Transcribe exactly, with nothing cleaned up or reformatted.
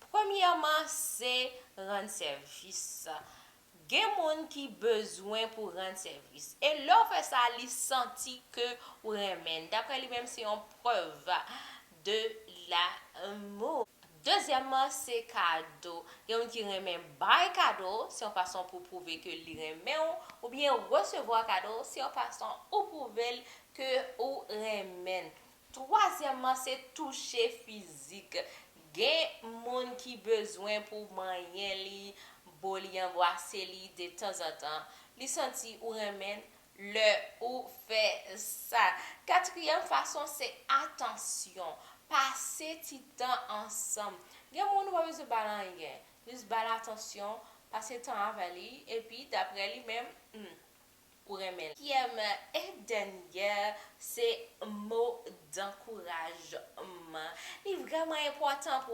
Premyèman, se rann sèvis. Gen moun ki bezwen pou rann sèvis. E lè w fè sa, li santi ke ou renmen l. Daprè li menm, se yon prèv de lanmou. Dezyèmman, se kado. Gen moun ki renmen bay kado, se yon fason pou pwouve ke li renmen w, oubyen resevwa kado, se yon fason ou pwouve l ke ou renmen l. Twazyèmman, se touche fizik. Gen moun ki bezwen pou w manyen li, bo li, anbrase li detanzantan. Li santi ou renmen l lè ou fè sa. Katriyèm fason, se atansyon. Pase ti tan ansanm. Gen moun ou pa bezwen ba l anyen. Jis ba l atansyon, pase tan avè li, epi daprè li menm, hmm, ou renmen l. Senkyèm e dènyè, se mo dankourajman. Li vrèman enpòtan pou